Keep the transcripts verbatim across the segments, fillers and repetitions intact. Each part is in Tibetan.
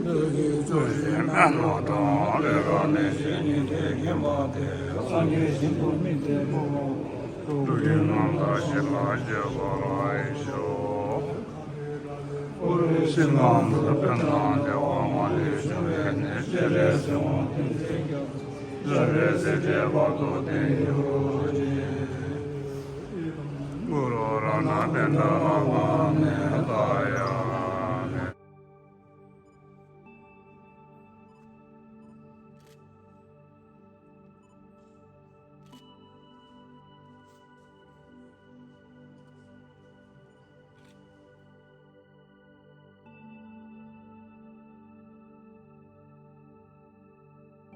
ལུགས་ཀྱི་ཆོས་བཞིན་ལོག་ལྟ་ལས་རབ་གནས་བཤེས་གཉེན་དེ་མཁྱེན་པ་དེས། སངས་རྒྱས་ཞིང་དུ་དམིགས་ཏེ་སྨོན། ལུགས་ཀྱི་རྣམ་ཐར་ཞིག་ལ་སྤྱད་པར་ཞུ། ཕྱིར་ལམ་དུ་ཕན་དང་བདེ་བ་མ་ལུས་འབྱུང་བའི་གནས། སྤྱན་རས་གཟིགས་དབང་ཕྱུག་ཚེ་རབས་ཀྱི། སྐྱབས་གནས་བརྟན་པོ་ཐོབ་པར་ཤོག། གུ་རུ་རཏྣ་པཎྜི་ཏ་ཨ་ཏི་ཡ་ནི།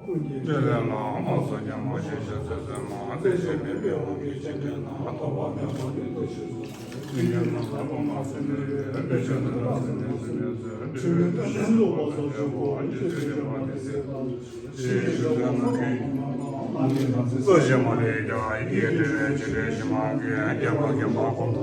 ཀུན་གྱི་སྤྱི་ལས་ལ་དམངས་སུ་སྙན་པོ་ཞེས་བྱ་ཚེ་བསོད་མ། བཙལ་བྱེད་མེད་པའི་དབང་གིས་སྤྱན་འདྲེན་ན། ཐོབ་པ་མེད་པ་ལུས་དང་ཕྱིར་བཟུང་། སྲིད་རྒྱལ་ན་ལྷ་དང་ལྷ་སྲིན་མི་རིགས། དཔེ་ཆ་འདི་དག་སྲིད་པའི་སྲིད་མོས་ཚོལ། ཆོས་ཀུན་ལྡན་ལྡན་ལུགས་པ་སོགས་ཀྱི་སྒོ། རྗེ་བཙུན་མཁྱེན་པ་དེ་སྲས་དང་། ཞེས་ཞུ་ཚུལ་ནམ་མཁའི་ཉི་མ་ལྟར། ལྷ་མིའི་ལྷ་མཛེས་རྩོད་བྱེད་མ་ལུས་ཀྱང་། ཡི་གེ་དྲི་བའི་ཕྱིར་ཕྲད་ཞི་མ་གིས། རྒྱལ་བ་མཁྱེན་པ་སྒོམ་དང་བྱ་བ་ཀུན།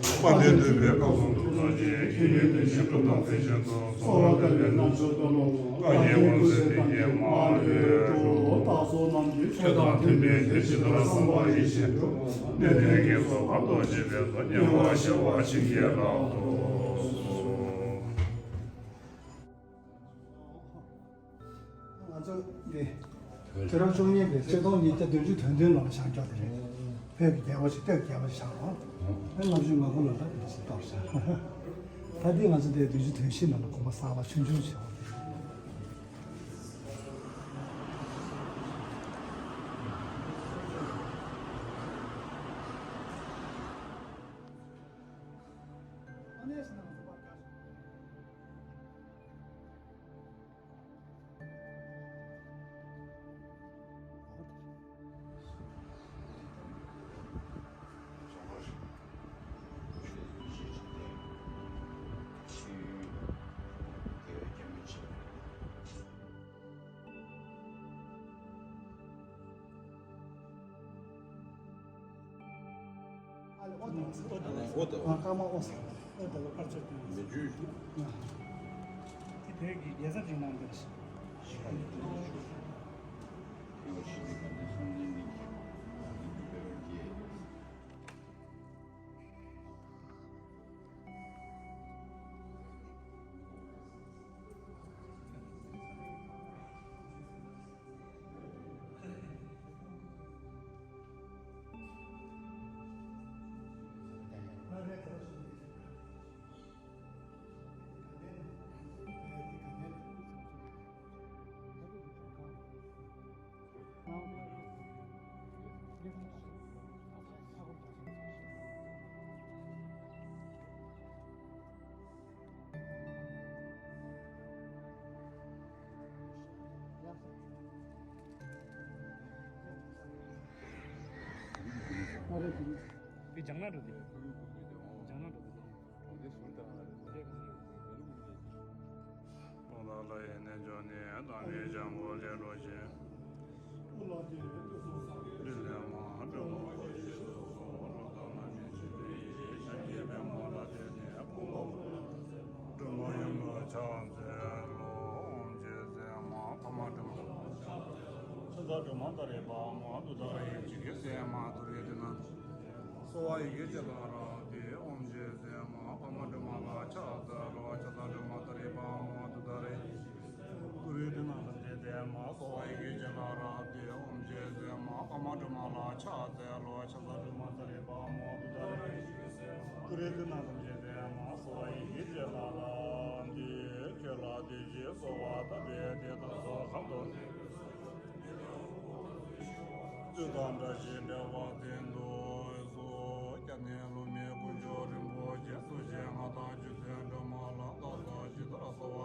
དཔལ་ལྡན་འདུས་པའི་བཀའ་སྲུང་ཐུགས་རྗེ་ཆེ། ཡི་གེ་དོན་བཞིན་སྒྲུབ་དང་མཛད་བཞིན་དུ། གསོལ་བ་བཏབ་པའི་རྣམ་ཐར་དུ་ལོངས་སུ། བཀའ་བརྒྱད་ཀུན་གསལ་དེ་ཉིད་མ་ལུས་འགྲུབ། རྟགས་ཚོགས་རྣམས་ཀྱི་ཆོས་དང་མཐུན་པའི་ཚེ། ཇི་ལྟར་བསམ་པ་ཡིད་བཞིན་འགྲུབ། གནད་དོན་གྱི་རྫོགས་པ་རྟོགས་བྱེད་པའི་མཚོ། ཉེ་བར་ཞི་བ་བྱིན་གྱིས་བརླབ་ཏུ་གསོལ། ང་ཚོ་འདི་དུས་རབས་བཅུ་གཉིས་པའི་ཆིག་སྟོང་ཉིས་བརྒྱ་བདུན་ཅུ་དོན་བདུན་ལོ་ལ་བཞེངས་ཀྱོག་དེ་རེད། བོད་ཀྱི་རྒྱལ་པོ་ཞིག་སྟོད་ཀྱི་རྒྱལ་པོ་ཞིག་བཞེངས་རོགས། ཨེ་ལྔ་བཅུ་ང་དགུ་ལོ་ལ་འདི་ཞིག་གཏོར་བཞག་ད་འདི་ང་ཚོ་འདི་བདུན་ཅུ་དོན་བཞི་ནང་ལ་དགོན་པ་གསར་པ་ཆུང་ཆུང་ཞིག་ཡོད་རེད། ཨ་ལེ་ཨོ་དང་། ཨོ་དང་། ཨ་ཀརྨ་ཨོ་ཟེར། ཨོ་དང་ཕར་ཚུར་དང་། མི་རྒྱུད། ཨ། དེ་བོད་ཀྱི་རྒྱལ་ས་རིང་ནང་འདིར། ཞི་བ་ཡི་དོན་ཞུ། དེ་བ་ཞི་བའི་དགའ་ལྡན་སངས་རྒྱས་གླིང་གི་རྒྱུད་པའི་རྒྱལ། དེ་ལྗང་ནག་འགྲོ་དེ། ལྗང་ནག་འགྲོ་དེ། གང་དེ་ཟུར་དང་། གང་དེ་གང་དེ། སྟོང་དང་ལྷ་ཡི་རྣལ་འབྱོར་ནི། བདག་མེད་འཇམ་པོ་ལས་འགྲོ་ཞིང་། ཕྲིན་ལས་མ་འགྲོ་བ་ཞིག་སོ་སོ། རོ་ཐོག་རྣམ་སྨིན་བྱེད་པའི་ཡེ་ཤེས། སངས་རྒྱས་པདྨ་ལ་བརྟེན་ནས། ཕུང་པོ་འཁོར་ལོ་ནང་བཙན་པ། འགྲོ་མ་ཡིན་པ་ཕྱག་འཚལ་ལོ། ཨོཾ་རྗེ་བཙུན་མ་ཀརྨ་སྒྲོལ་མ། ཕྱག་འཚལ་ལོ། ཕྱག་འཚལ་སྒྲོལ་མ་ཏཱ་རེ་པདྨ། ཏུཏྟཱ་ར་ཡེ་ཤེས་ཀྱི་སྲས་མ་ཏུ་རེ་ཏི་ན། གསོལ་བ་ཡི་གེ་ཇི་ལྟར་བཏབ་པའི་ཨོཾ་རྗེ་ ཀུ་རེ་ཏི་ན་ལ་ཏེ་ཏེ་མ་སོ་ཡི་གེ་ཅན་ལ་ར་ཏེ་ཨོམ་ཅེ་ཏེ་མ་ཨ་མ་དྲུ་མ་ལ་ཆ་ཏེ་ལོ་ཆ་ས་དྲུ་མ་ཏ་རེ་པ་མོ་ཏུ་ཏ་རེ། ཀུ་རེ་ཏི་ན་ལ་ཏེ་ཏེ་མ་སོ་ཡི་གེ་ཅན་ལ་ར་ཏེ་ཁྱོད་ལ་ཏེ་ཞེས་གསོལ་བ་བཏབ་པས་དེ་དག་སོགས་ཁམས་དང་། ཚུལ་དང་འདྲ་ཞིང་འབྲེལ་བ་བསྟན་དུ་གསོལ། སྐྱབས་གནས་སློབ་མའི་དཀོན་མཆོག་རིན་པོ་ཆེ་སོགས་ཀྱི་མངའ་བདག་རྗེ་བཙུན་སྒྲོལ་མ་ལ་བདག་ཅག་ཇི་ལྟར་གསོལ་བ་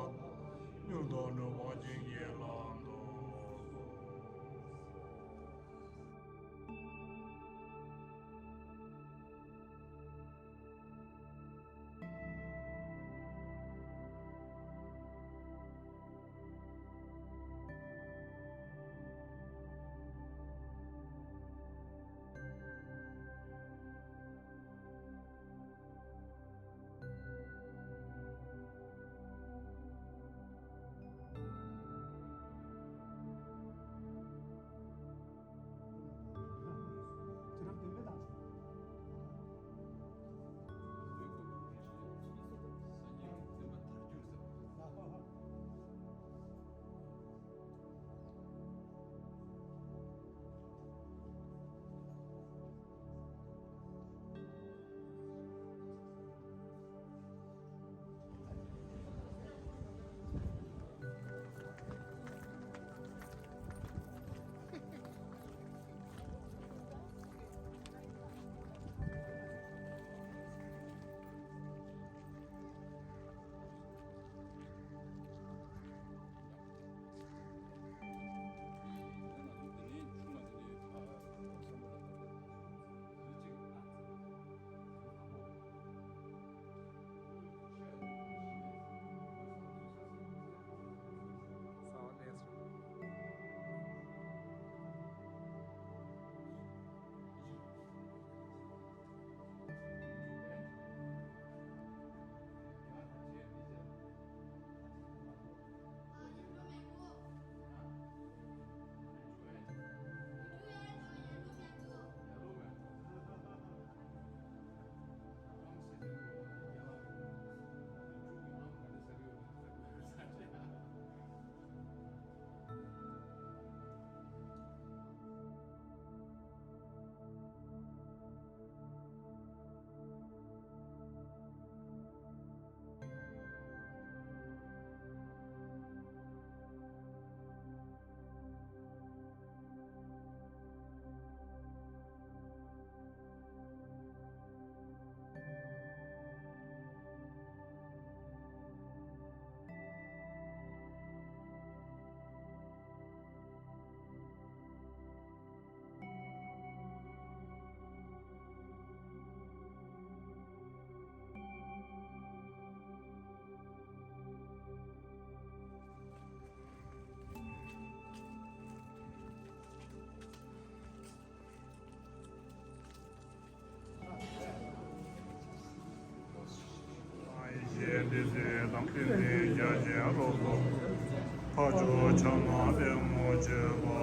མྱུར་དུ་འགྲུབ་པར་བྱིན་གྱིས་བརླབ་ཏུ་གསོལ། སྤྱི་ནོར་གོང་ས་སྐྱབས་མགོན་ཆེན་པོ་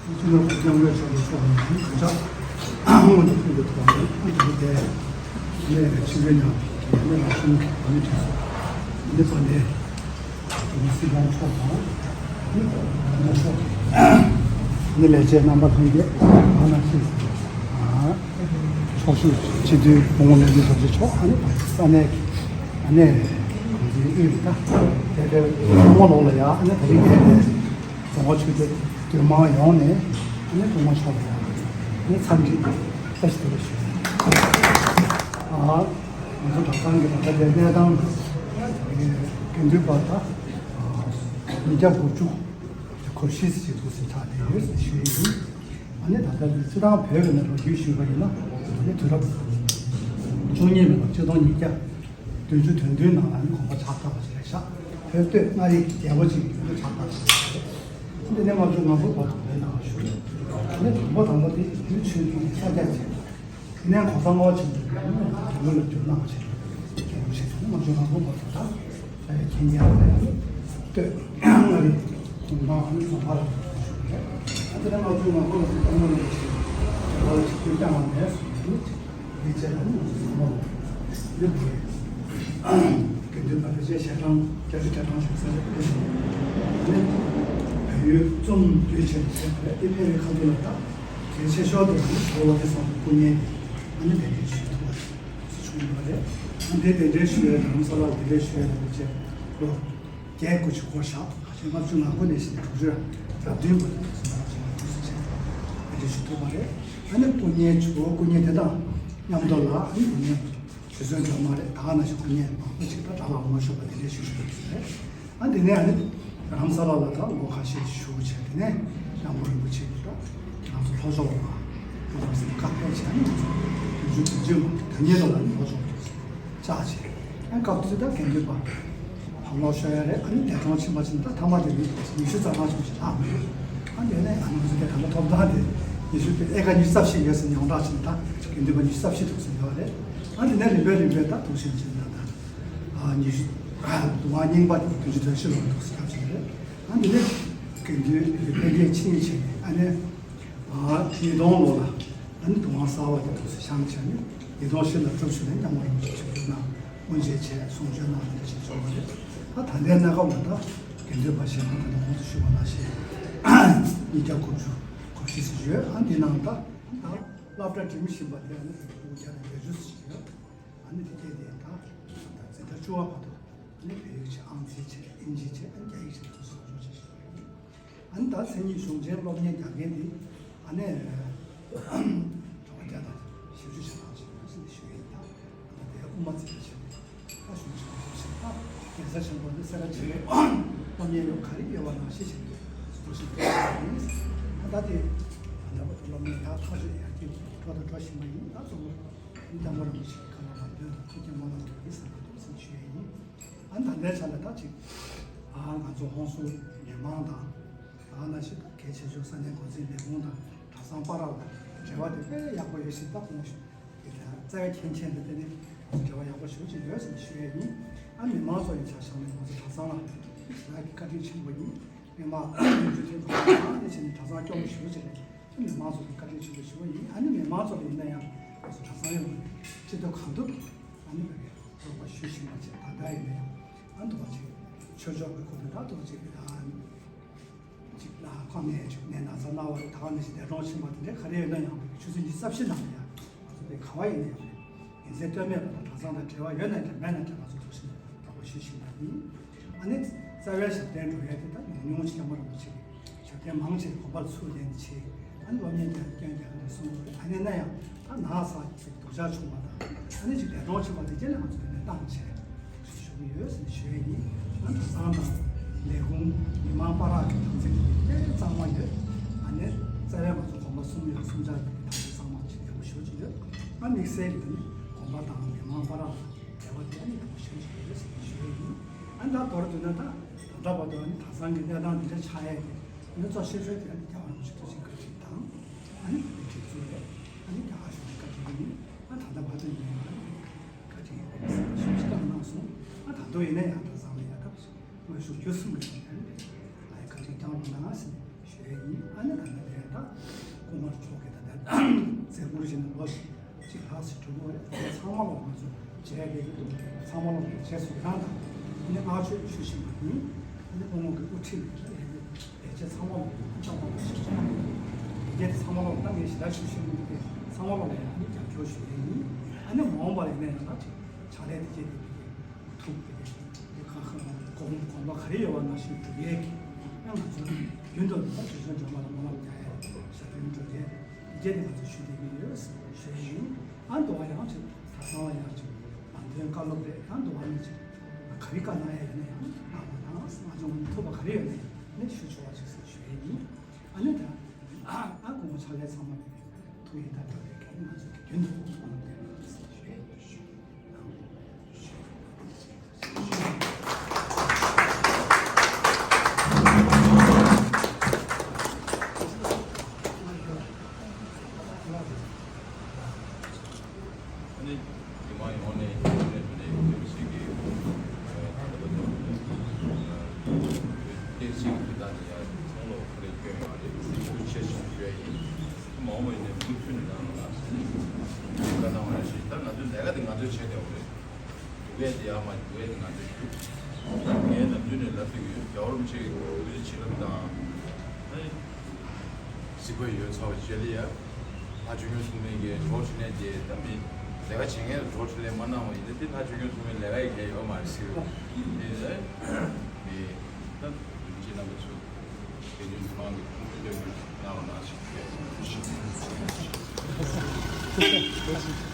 མཆོག་གིས་གང་ལྕོགས་སྔོན་དུ་ཕུལ་དུ་ཐོག་ནས་ཨ་ནི་དེ་ནས་ཆིབས་བསྒྱུར་གནང་བའི་ནི་རང་གཞུང་གི་ཨ་ནི་གྲོས་ཚོགས་ཨ་ནི་ཚོགས་ནས་ཨ་ནི་སྲིད་སྐྱོང་མཆོག་དང་ཨ་ནི་ལྷན་ཚོགས་ཀྱི་ཨ་ནི་ལས་བྱེད་རྣམ་པ་ལྷན་རྒྱས་ཨ་ནི་ཆིབས་ཚོགས་ཞུགས་སྤྱི་འཐུས་སྐུ་ངོ་སྨན་ལྡན་རྡོ་རྗེ་མཆོག་ཨ་ནི་ས་གནས་ཀྱི་ཨ་ནི་གོང་ཚེ་དབུས་ཀྱི་ད་དེ་དེ་སྐུ་ངོ་ལོག་ལ་ཡ་ཨ་ནི་ད་རིང་གི་རྫོང་ཁ་ཆོས་སྡེ་སྡོད་དམངས་ཡོངས་ནས་ཨ་ནི་སྐུ་ངོ་མཆོག་ལ་ཡ་ཨ་ནི་འཚམས་འདྲི་བཀྲ་ཤིས་བདེ་ལེགས་ཞུ། ཨ་ང་ཚོ་གྲྭ་ཚང་གི་ད་ལྟ་དེ་གནས་སྟངས་དགེ་འདུན་པ་ད་ཉིས་བརྒྱ་དགུ་བཅུ། གོ་ཤེས་ཅིག་ཐུགས་སེམས་ཐག་དེ་ཡོད་ཟེར་ཞུ་ཡི་ཡིན། ཨ་ནི་ད་ལྟ་སྤྱི་བཏང་བོད་ཀྱི་ནང་ལོ་རྒྱུས་ཞུས་པ་ཡིན་ན། ཨ་ནི་དུས་རབས་བཅུ་གཉིས་པའི་ལོ་ཆིག་སྟོང་ཉིས་བརྒྱ་བདུན་ཅུ་དོན་བདུན་ནང་ལ་ནི་དགོངས་པ་ཕྱག་བཏབ་པ་ཞིག་རེད་ཤག་བོད་སྟོད་མངའ་རིས་ཀྱི་རྒྱལ་པོ་ཅིག་ཡོང་དུས་ཕྱག་བཏབ་པ་ཞིག་རེད། འདི་ནས་ལྔ་བཅུ་ང་དགུ་བར་དུ་བོད་ནང་ལ་བཞུགས། ཨ་ནི་དང་པོ་དང་པོ་དེ་བོད་ཆོས་བརྒྱུད་ཀྱི་ས་སྐྱ་བྱས། དེ་ནས་གོང་ས་ལྔ་པ་ཆེན་པོས་རྒྱ་མི་ལ་བསྒྱུར་གནང་བ་བྱས། རྒྱལ་པོ་ཞིག་ནི་ལྔ་བཅུ་ང་དགུ་བར་དུ་ད་མཁྱེན་རྒྱ་ལ་ཡང་སྟོད་མངའ་རིས་གུང་ཐང་ཨ་ནི་རྫོང་དཔར་ལ་བཞུགས་རེད། ཨ་དེ་ནས་ལྔ་བཅུ་ང་དགུ་ལ་སོགས་ཨ་མ་ལ་ཆེ་རྒྱལ་བ་ལ་ཆིབས་བསྒྱུར་བསྐྱངས་པ་ནས་བཟུང་ནི་ལས་བྱེད་ལ་ནི་ང་ཚོ་ཚང་མ་ལ་འདི་བོད་དགེ་འདུན་པ་ཕལ་ཆེར་ཞལ་གྲངས་བརྒྱད་ཅུ་གྲངས་བཞུགས་ས་རེད། དེ་ནས་བལ་ཡུལ་ཙུང་ཡུལ་ཆེན་ཟེར་བ་རེད། དེ་ཕལ་བའི་ཁ་ཐུག་ལ་ད་གལ་ཆེ་ཤོས་དེ་ནི་གོ་བ་དེ་སོང་སྐུ་ཉིད་ཨ་ནི་གདན་འདྲེན་ཞུས་ཐུབ་པ་བྱུང་ཡོད་རེད། ཨ་འདི་གདན་འདྲེན་ཞུ་བའི་རྡ་རམ་ས་ལར་གདན་འདྲེན་ཞུ་བའི་ལོ་བཅས་ལོ་བརྒྱད་དགུ་ཅིག་འགོར་ཤག་ཁ་ཤས་ལྔ་བཅུ་ང་དགུ་ནས་བྱས་ནས་དྲུག་ཅུ་ར་བདུན་བར་དུ་སོང་ལ་ཅིག་ལ་དུས་སུ་བྱས་གདན་འདྲེན་ཞུ་ཐུབ་པ་རེད། ཨ་ནི་སྐུ་ཉིད་ཇོ་བོ་སྐུ་ཉིད་དེ་དང་མཉམ་དུ་ལ་ཨ་ནི་སྐུ་ཉིད་རྗེ་བཙུན་སྒྲོལ་མ་རེད། ད་ག་ནང་བཞིན་སྐུ་ཉིད་མང་པོ་ཅིག་ད་དགྲ་ལ་འོ་མ་ཤོར་བ་དེ་འདྲའི་ཞུ་ཞུ་བ་རེད། ཨ་དེ་ནས་ཨ་ནི་རྡ་རམ་ས་ལ་ལ་ད་ལོ་ཁ་ཤས་ཤིག་བཞུགས་བྱས། དེ་ནས་སྐྱབས་མགོན་རིན་པོ་ཆེ་གིས་ད་ང་ཚོ་ལྷོ་ཕྱོགས་ལ་ལྷོ་ཕྱོགས་སུ་བཀའ་ཕེབས་བྱས། ཨ་ནི་ང་ཚོ་བདུན་ཅུ་དོན་བདུན་ལོ་དོན་གཉིས་ལོ་ལ་ནི་ལྷོ་ཕྱོགས་སུ་བཅར་བྱས། ཨ་སྐབས་དེ་ཚོ་ད་དགེ་འདུན་པ་བར་ལོག་ཤོར་ཡ་རེད། ཨ་ནི་འདས་གྲོངས་ཕྱིན་པ་ཕྱིན་ད་ཐ་མ་དེ་ནི་ཉི་ཤུ་རྩ་ལྔ་ཙམ་ཞིག་ལྷག་མི་འདུག་ཨ་དེ་ནས་ཨ་ནི་ང་ཚོ་དེ་ད་ལྟ་ཐོབ་ཐང་དེ་ཉི་ཤུ་པའི་ཨེ་ཀ་ཉི་ཤུ་རྩ་བཞི་ཡོད་ཟེར་ནས་ཡོངས་གྲགས་ཕྱིན། ད་དགེ་འདུན་པ་ཉི་ཤུ་རྩ་བཞི་འདུག་ཟེར་ཡོད་རེད། ཨ་དེ་ནས་རིམ་པས་རིམ་པས་ད་དུང་ཞིག་ཕྱིན་ད་ད། ཨ་ཉི་ཤུ་ཨ་དུང་ཕྱུར་རྙིང་པ་དེ་བདུན་ཅུ་དོན་བཞི་ལོར་འདུག་སེ་ཁྱབ་ཆེ་རེད། ཨ་འདི་ནས་དགེ་འདུན་འཕེལ་རྒྱས་ཕྱིན་ཆད་ཨ་ནི་ཨ་ཉིས་སྟོང་ལོ་ལ་ཨ་ནི་དུང་བ་གསར་བ་དེ་འདུག་སེ་བཞེངས་བྱས་ནས་ཉིས་སྟོང་བཞི་ལ་སྒྲུབ་ཞུ་ནས་སྐྱབས་མགོན་རིན་པོ་ཆེ་ཆིབས་བསྒྱུར་གནང་། དབུ་འབྱེད་བྱས་གསུང་ཆོས་གནང་བ་འདྲ་ཞིག་བྱུང་བ་རེད། ད་ད་ལྟའི་གནས་སྐབས་ལ་ད་དགེ་འདུན་པ་ཞེས་ང་ད་ལྟ་ཁོང་ཚོ་ཞུས་པ་ནང་བཞིན་ཉིས་བརྒྱ་དགུ་བཅུ་གོ་བཞི་ཙམ་ཡོད། ཨ་འདི་ནང་ད་ད་སློབ་གྲྭ་འགྲིམ་བཞིན་པ་དེ་ཨ་ནི་དགུ་བརྒྱ་དང་བརྒྱད་ཅུ་ཙམ་ཡོད། ཨ་ནི་དེ་གས་དེ་ད་ད་འཛིན་གྲྭ་བཅུ་པ་བར་དུ་ཨ་ནི་བོད་ཡིག་བྱས། ཨང་རྩིས་བྱས། ཨིན་ཇི་བྱས། ཨ་ནི་རྒྱ་ཡིག་བྱས། དེ་ཚོ་སློབ་སྦྱོང་བྱེད་བཞིན་པ་ཡིན། ཨ་ནི་ད་མཚན་ཉིད་གཞུང་ཆེན་སློབ་གཉེར་རྒྱག་མཁན་དེ་ཨ་ནི་གྲྭ་པ་བརྒྱ་དང་བཞི་བཅུ་ཞེ་ལྔ་ཅིག་ཡོད་ཟེར་ནས་ཞུ་ཡས་ཡིན། ད་ད་ལྟའི་དབུ་མ་རྩིས་པ་བྱས་ནས་ད་གཞུང་ཆེན་སློབ་ཞིང་ད་གདན་ས་ཆེན་པོ་འདི་སེ་ར་བྱེས་སློབ་གཉེར་ཡོད་ག་རེ་ཡོད་པ་ནང་བཞིན་བྱས་ནས་འདུག་སེ་ཡིན། ད་ད་དེ་ད་ལྟ་བར་དུ་སློབ་གཉེར་ཡག་ཐག་ཆོད་ཡར་རྒྱས་འགྲོ་དང་འགྲོ་བཞིན་པ་ཡིན། ད་གཙོ་བོ་སྐྱབས་མགོན་རིན་པོ་ཆེ་གི་བཀའ་སློབ་ལམ་སྟོན་དང་ཐུགས་བསྐྱེད་སྨོན་ལམ་འདི་བསམ་པ་སྟོང་ཟིན་ཞུ་ཡས་ཡིན། ཨ་ནི་ད་ལྟའི་ཆ་ལ་ད་ཅིག་ཨ་ང་ཚོ་ཧོན་སུར་མི་མང་དང་། ད་ནང་བཞིན་གལ་ཆེ་ཤོས་ས་གནས་འགོ་འཛིན་ལས་ཁུངས་དང་གྲྭ་ཚང་བར་ལ་འབྲེལ་བ་དེ་དཔེ་ཡག་པོ་ཡོད་ཟེར། ད་ཁོང་ཚོ་རྩ་བའི་མཁན་ཆེན་དེ་དེ་ནི་འབྲེལ་བ་ཡག་པོ་ཞེ་པོ་ཅིག་ཡོད་ཟེར་ནས་ཞུ་ཡས་ཡིན། ཨ་མི་མང་ཚོ་ཡི་ཆ་བཞག་ནས་ང་ཚོ་གྲྭ་ཚང་ལ་ཞེ་དྲག་གི་བཀའ་དྲིན་ཆེན་པོ་ཡིན། མི་མང་ཉིས་བཅུ་ཐེམ་པ་ནང་ནས་བྱས་ནས་གྲྭ་ཚང་སྐྱོང་བ་ཞེ་པོ་ཅིག་རེད། མི་མང་ཚོ་གི་བཀའ་དྲིན་ཆེན་པོ་ཞེ་པོ་ཡིན། ཨ་ནི་མི་མང་ཚོ་ལ་ཡིན་ན་ཡང་ང་ཚོ་གྲྭ་ཚང་ཡོངས་ནས་སྤྱི་འཐུས་གང་ཐུབ་ཨ་ནི་བོད་ཀྱི་རོགས་པ་ཞུ་བཞིན་པ་བྱས། ད་ལྟ་ཡིན་ན་ཡང་ཨ་འདུག་པ་ཅིག་ཆོས་ཕྱོགས་ཀྱི་སྐོར་དེ་ད་འདུག་པ་ཅིག་ཨ་ཅིག་ལ་ཁོ་ནས་ཅིག་ནད་ན་ཚ་ན་བ་རེད། ད་ག་ནང་བཞིན་འདས་གྲོངས་ཕྱིན་པ་དེ་འདྲ་ག་རེ་ཡོད་ན་ཡང་ཆུ་ཚོད་ཉི་ཤུ་རྩ་བཞི་ནང་ལ་ཡང་ང་ཚོ་དེ་ག་བ་ཡིན་ན་ཡང་རེད། ཡིན་ཚད་ལྟོས་མེད་པ་དང་གྲྭ་ཚང་དང་འབྲེལ་བ་ཡོད་ན་འདྲ་མེད་ན་འདྲ་ང་ཚོ་ཐུགས་བཞེས་རོགས་པ་ཞུ་བཞིན་པ་ཡིན། ཨ་ནི་རྩ་བའི་ཞབས་བརྟན་འགྲོ་ཡས་དེ་ད་ཉུང་ཉུང་ཅིག་སྐྱབས་མགོན་རིན་པོ་ཆེ་གི་ཞབས་བརྟན་མང་ཆེ་དགོན་པར་ཚུར་ལེན་བྱས། ཨ་ནི་སློབ་གཉེར་རྒྱག་སྐྱོན་རྒྱག་གི་རེད་གསུངས་པ་རེད། ཨ་ནི་ན་ཡང་ད་ན་ཚ་ཅིག་སྡུག་ཅག་བྱུང་བ་དང་། ཨ་ནི་ཅིག་འདས་གྲོངས་ཕྱིན་པ་དེ་རྗེས་ལ་ང་ཚོ་དེ་ནས་བཏང་བྱས་ཞུ་གི་ཡོད་ཟེར་ནས་ཞུ་ཡས་ཡིན། ཨ་གྲྭ་ཚང་དང་ལས་ཁུངས་མི་མང་བར་གྱི་དམ་ཚིག་དེ་དཔེ་གཙང་མ་ཡོད། ཨ་ནི་རྩ་བའི་ང་ཚོ་དགོན་པ་གསུམ་ཡོད། གསུམ་ཆར་གྱི་དམ་ཚིག་གཙང་མ་ཅིག་ཡག་པོ་ཞེ་པོ་ཅིག་ཡོད། ཨ་དམིགས་བསལ་གྱི་དེ་ནི་དགོན་པ་དང་མི་མང་བར་ལ་འབྲེལ་བ་དེ་ཨ་ནི་ཡག་པོ་ཞེ་པོ་ཅིག་ཡོད་ཟེར་ནས་ཞུ་ཡས་ཡིན། ཨ་ནི་ད་མདོར་བསྡུས་ན་ད་ད་ལྟ་བར་དུ་ཨ་ནི་གྲྭ་ཚང་གི་གནས་སྟངས་འདི་འདྲ་ཆགས་ཡས་དེ། ཨ་ནི་གཙོ་ཆེ་ཤོས་དེ་ཨ་ནི་རྒྱལ་བ་རིན་པོ་ཆེ་ཐུགས་རྗེ་བཀའ་དྲིན་དང་། ཨ་ནི་བོད་མིའི་སྒྲིག་འཛུགས་རེད། ཨ་ནི་རྒྱ་གར་གཞུང་གི་བཀའ་དྲིན་ཡིན། ཨ་ད་ལྟ་བར་དུ་ཡིན་ན་ཡང་ཨ་ནི་བཀའ་དྲིན་ཡོད་པ་ཞེ་པོ་ཅིག་བཏང་གནང་སོང་། ཨ་ད་དུང་ཡིན་ན་ཡང་གྲྭ་ཚང་ལ་ཡང་སྐབས་སུ་དངོས་ཤུགས་བརྒྱུད་གསུམ་གྱི་ཐོག་ནས་ཨ་ནི་བཀའ་དྲིན་བསྐྱངས་རོགས་གནང་ཟེར་ནས་ཞུ་ཡས་ཡིན། ཨ་ནི་ད་ལྟ་དེ་ད་སྐུ་ངོ་མཆོག་གིས་ད་ལྟ་མཛད་ཁུར་བཞེས་ནས་ལོ་བཞི་གཅིག་ལྷག་ཙམ་འགྲོ་གི་ཡོད་རེད། ད་ལྟ་ཚང་མ་ལོག་ང་ཚོ་མཇལ་བསྡད་ཀྱི་འདུག་ཚང་མ་ལོག་མཇལ་སུ་ཡི་རང་དང་ཨ་ནི་བསྔགས་བརྗོད་ཞུ་བཞིན་པ་ཡིན། ཨ་ནི་སྐུ་ངོ་གི་དབུ་ཁྲིད་ལས་ལས་ཀྱི་ལས་བྱེད་ཚང་མ་ལོག་ལྕགས་པ་ཞིག་ཆགས་ཡོད། དེ་གས་ཚང་མ་ལོག་ད་ངས་ཞེ་དྲག་ཞུ་ཤེས་མི་འདུག་གས། ཚང་མ་ལོག་ལ་ཡང་ཨ་ནི་རྒྱབ་སྐྱོར་ཞུ་ཡས་ཡིན། ཨ་ནི་མ་འོངས་པ་ལ་ཡིན་ན་ཡང་ད་ཅིག་ཕྱག་ལས་དེ་གས་དེ་དེ་གས་ཐུགས་དེ་གས་དེ་ཁ་ཁ་གོམ་གོམ་པ་ག་རེ་ཡོད་པ་ནང་བཞིན་སྒྲུབ་ཡས་ཀྱི། ཡང་ང་ཚོ་རྒྱུན་དུ་ད་རྗེ་བཙུན་སྒྲོལ་མ་ལ་སྨོན་ལམ་རྒྱག་ཡས་ཞབས་བརྟན་སྒྲུབ་ཡས་དེ་གས་དེ་ང་ཚོ་ཞུ་བསྡད་ཀྱི་ཡོད་ཞུ་ཡས་ཡིན། ཨ་འདུག་པ་ཡང་ཅིག་གྲྭ་ཚང་ལ་ཡང་ཅིག་ལམ་སྟོན་བཀའ་སློབ་རེད། ད་འདུག་པ་ནི་ཅིག་ག་རེ་བཀའ་གནང་ཡས་ཡོད་ན་ཡང་གནང་རོགས་གནང་། ང་ཚོ་ངོས་ནས་ཐུབ་པ་ག་རེ་ཡོད་ན་ཡང་ནི་ཞུ་ཆོག་པ་ཅིག་ཟེར་ཞུ་ཡས། ཕྱག་ལས་ཚང་མ་ཐུགས་ཡིད་དང་འདྲ་བའི་གི་ང་ཚོ་གི་རྒྱུན་དུ་ཐུགས་སྨོན་ལམ་འདེབས་ཞུ། ཨ་ནི་ཉི་མ་ཡོངས་ནས་ཉི་མ་ནས་ཉི་མ་ནས་ཉི་མ་ཞིག་གི་ད་ལྟ་བར་དུ་སྐད་ཅིག་གི་ད་ནི་ཡ་ཚོང་ལོ་ཁོ་རེ་སྐྱོན་ཡོད་རེད། སྲིད་ཇུས་ཆེ་ཞིག་ཞུ་ཡ་ཡིན། མ་འོངས་པ་ཡིན་ནས་མུ་མཐུད་ནས་ད་ང་ལ་བཀའ་གནང་བ་ཞིག་ད་ང་ཚོའི་ལས་ཀ་དེ་ང་ཚོས་བྱས་བསྡད་ཡོད་རེད། འདུག་གས་དེ་ཡག་མ་འདུག་གས་དེ་ང་ཚོས་ཞུ། ངས་ནམ་རྒྱུན་ནས་ལབ་ཀྱི་ཡོད། རྒྱལ་བ་རིན་པོ་ཆེ་གི་སྐུ་ཚེ་བྱིན་རླབས་དང་། ཨེ། སྲིད་པ་ཡོད་ཚར་བ་བཅས་ལ་ཡ། ལྷ་ཆོས་སྐྱོང་སྲུང་མའི་གི་གྲོགས་འཕྲིན་ལས་དེ་ད་མི་ལས་ཀ་བྱེད་མཁན་གྲོགས་འཕྲིན་ལས་མ་གནང་བ་ཡིན་ན་དེ་ལྷ་ཆོས་སྐྱོང་སྲུང་མའི་ལས་ཀ་ཡི་གལ་ཡོད་མ་རེད་ཟེར་བ་ཡིན་ཏེ། ཨེ། ད་རིན་པོ་ཆེ་རྣམ་པ་ཚོ་དེ་རིང་མང་གི་ཐུགས་སྟོན་གནང་བ་ནང་བཞིན་ཞུ།